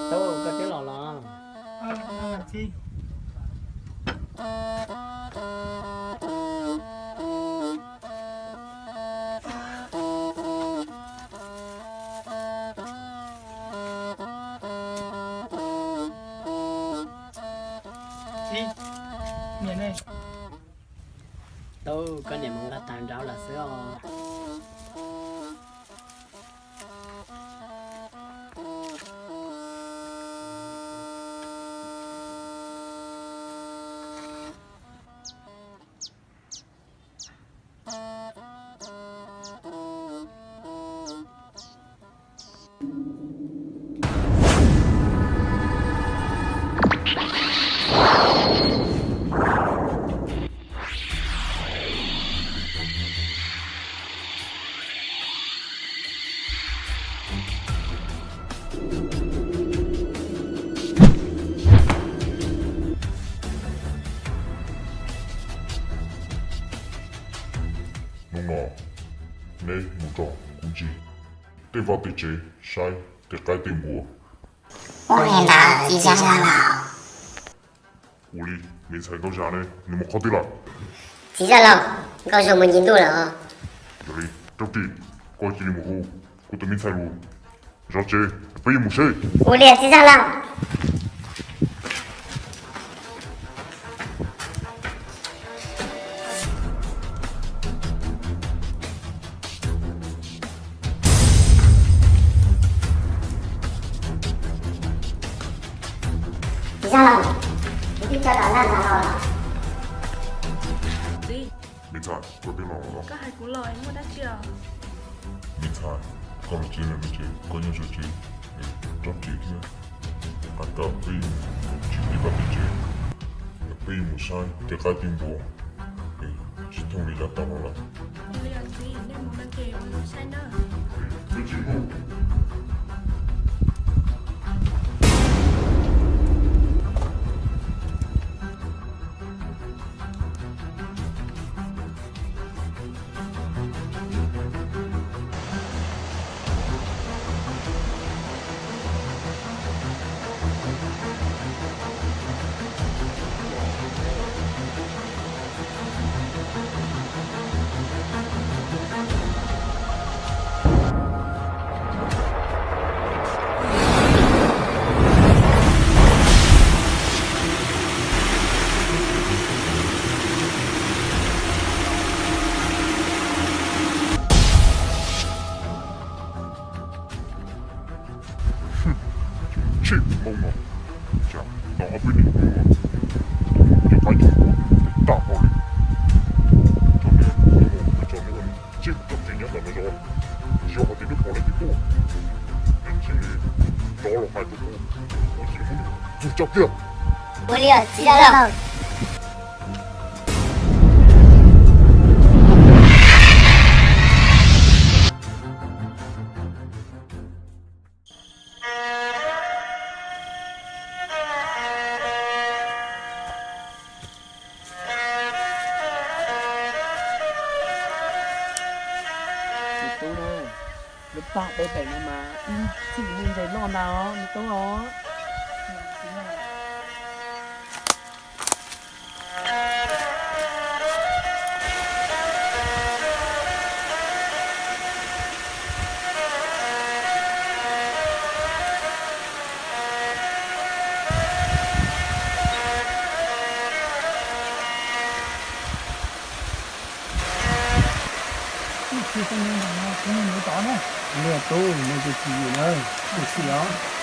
Tub, koj twb los los? Tub, koj niam mus nqa taws nraud lawm xwb os. Hnub no neb mus nrog kuv ncig tej vaj tej tsev saib tej qaib tej npua. Ua li ntawd txiv zaj laug. Ua li, me ntxhais Nkauj Zaj ne, nws mus qhov twg lawm? Txiv zaj laug, Nkauj Zaj mus ncig ntuj lawm. Yog li, Rab Ris, koj cia li mus hu kuv tus me ntxhais los zov tsev, peb yuav mus seb. Ua li txiv zaj laug. Txiv zaj laug, kuv twb coj tau zaj ntxhais los lawm. Txiv. Me ntxhais, koj twb los los? Koj hais kuv los muaj dab tsi os? Me ntxhais, koj los tsev lawm no ces koj nyob ze tsev, Rab Ris thiab Qaib Kab peb mus ncig tej vaj tej tsev, peb mus saib tej qaib tej npua, tsis thooj li yav tas los lawm. Tsis mus no, cas tau ob peb hnub no ces qaib coob ua tag npaum li. Tso neb, neb mus tso neb ua neb tsev, tso tsev nyob ntawm no zos, tsis yog hais tias neb pom leej twg tuaj, neb cia li rov los hais rau kuv, kuv cia li muab neb txug tso kiag. Ua li txiv zaj laug. Me tub, lub paj peb pem no mas ib txhij muaj ntses loj ntag os me tub os. Ib txhij koj nyob ntawm no kuv mus tod na. Ua li tub, nws tsis tsis yim na, ib txhij os.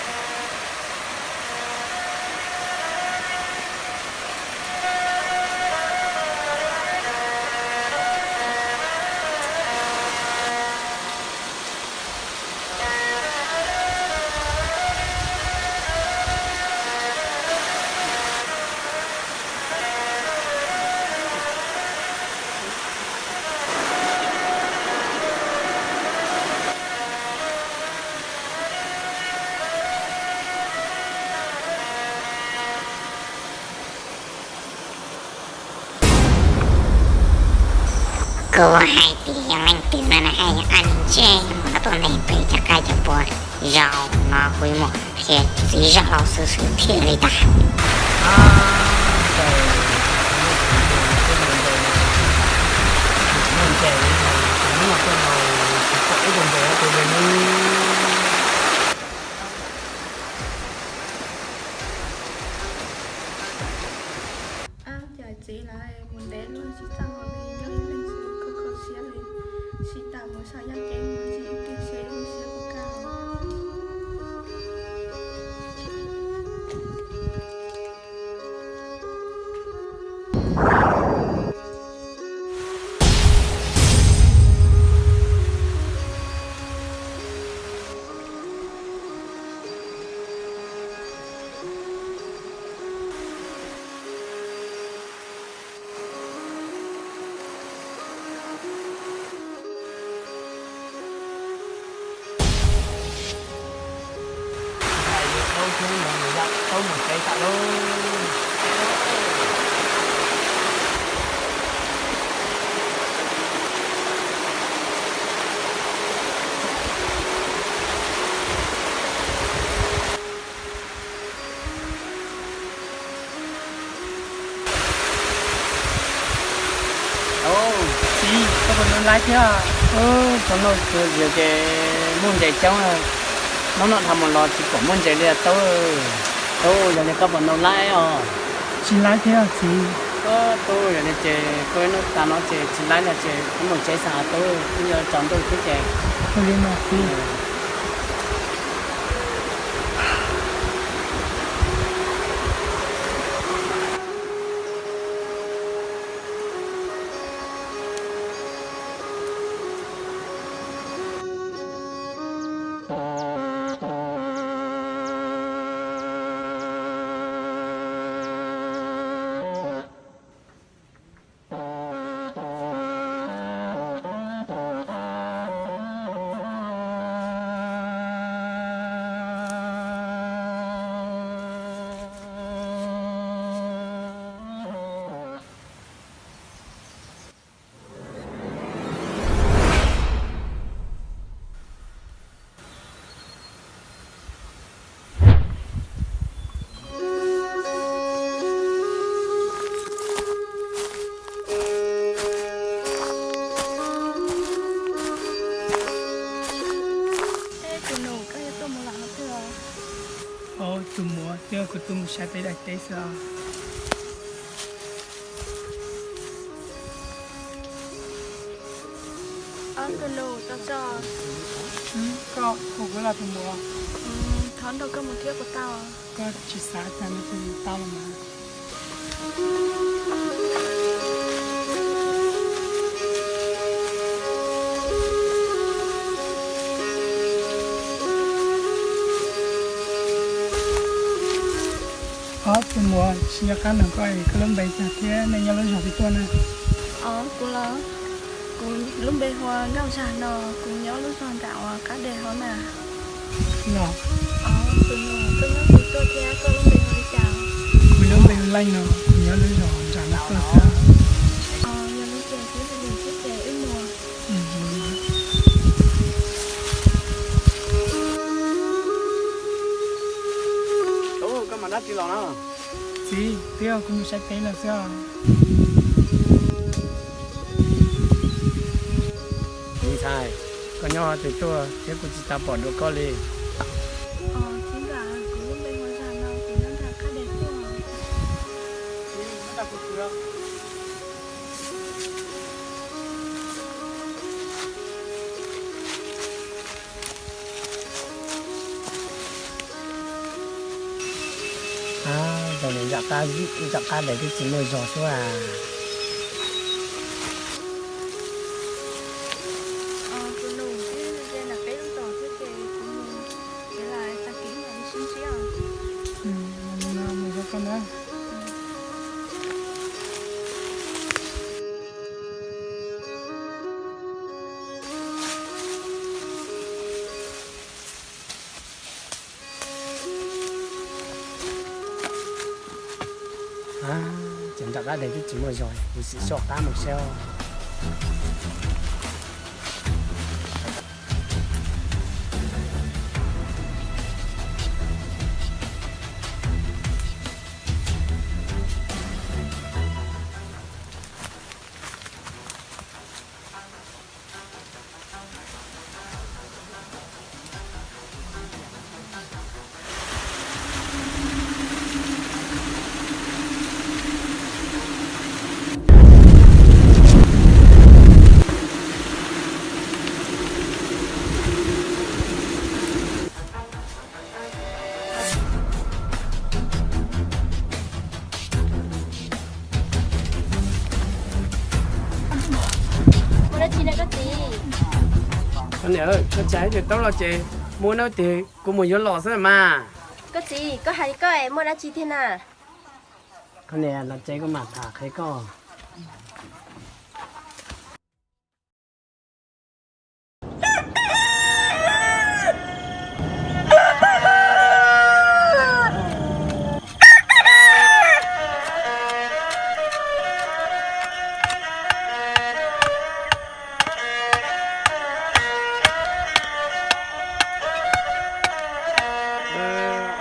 Kuv hais tias yog leej twg no na, yog aj ntsej mus no tuaj ntes pem cov qaib cov npua, zaum no kuv mus Ces txiv zam los xwb xwb thiaj li tas. Ab, cas txiv lawv mus ntev luaj tsis txawj hlo li, nyob ib leeg xwb kho kho siab li. Tsis tas mus saum yaj ceeb mus ncig ib pliag seb lub siab puas kaj. Txiv, koj puas nau laib thiab? Txog noj txog zis ces muaj ntses coob, hnub no dhau mus los tsis pom muaj ntses li tub. Tub, yog li koj puas nau laib os? Tsis laib thiab txiv. Tub, yog li ces koj noj tas no ces tsis laib no ces wb mus tsev xwb tub, twb yuav tsaus ntuj thiab ces. Ua li mas txiv. Tus nus, koj yuav tuaj mus lawm hov twg os? Tus muam, twb yog kuv tuaj mus saib peb daim teb xwb os. Tus nus, tos tso. Koj hu kuv los tus muam? Thov nrog koj mus thiab puas tau? Koj tsis xav tag no ces tau los mas. Ob, tus muam, tsis nco qab nug koj es koj lub npe cas thiab nej nyob lub zos twg tuaj na? Kuv los, kuv lub npe hu ua Nkauj Zag no, kuv nyob lub zos nram uas qab deg hauv na. Los, tus nus, koj nyob twg tuaj thiab koj lub npe hu li cas? Kuv lub npe hu Leej no, kuv nyob lub zos nram no tuaj xwb. Yog li ces txiv hais lus thiab ces wb mus. Tub, koj mas dab tsi los no? Txiv, twb yog kuv mus saib teb los xwb os. Me ntxhais, koj nyob twg tuaj thiab kuv tsis tau pom dua koj li? Txiv ntxawm, kuv lub npe hu Zag no, kuv nyob nram qab deg tuaj. Zaum no nram qab deg twb tsis muaj zog xwb as. Ces nram qab deg twb tsis muaj zog, kuv sim soj qab mus saib os. Koj tsis hais tus Taub los ces muaj hnub twg kuv mus yuav los xwb mas. Koj txiv, koj hais koj es muaj dab tsi tiag na? Koj niam, los tsev kuv mam tham qhia koj.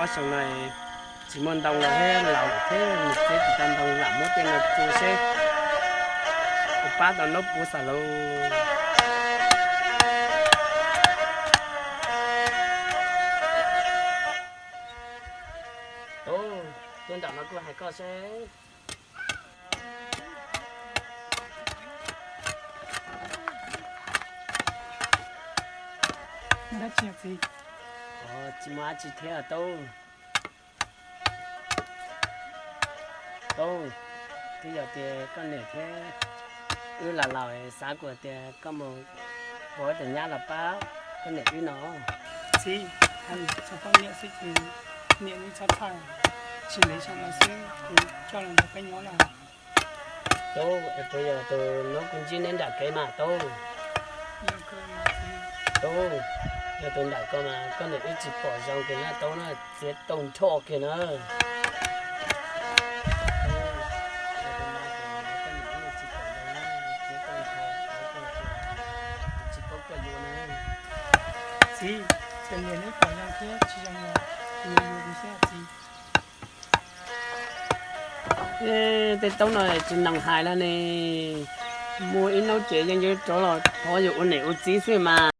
Ob xyoo no tsis muaj ntoo los thiab, laus lawm thiab, nws txiav tsis tau ntoo, lam muab tej no txua seb puas pab tau nraub puav xav lauj. Tub, tuaj nram no kuj hais koj seb. Muaj dab tsi txiv? Tsis muaj dab tsi thiab Tub. Tub, twb yog tias koj niam thiab wb los laus, xav kuas tias koj mus pom tus nyab los pab koj niam wb no. Txiv, hais txog poj niam xwb ces niam neb txhob txhawj, tsis ntev xyoo no xwb kuv coj los nrog peb nyob lawm. Tub, es puas yog tus hnub kuv ntsib neb nram kev mas Tub? Tub, yog tus nram ko mas koj niam wb tsis pom zoo kiag na Tub na, txiav tau nrho kiag na. Txiv, txawm niam neb pom zoo thiab tsis zoo los kuv yuav yus xwb txiv. Tej Taub no tsis noog hais li ne, muaj ib hnub ces yeej yuav rov los thov yus ua niam ua txiv xwb mas.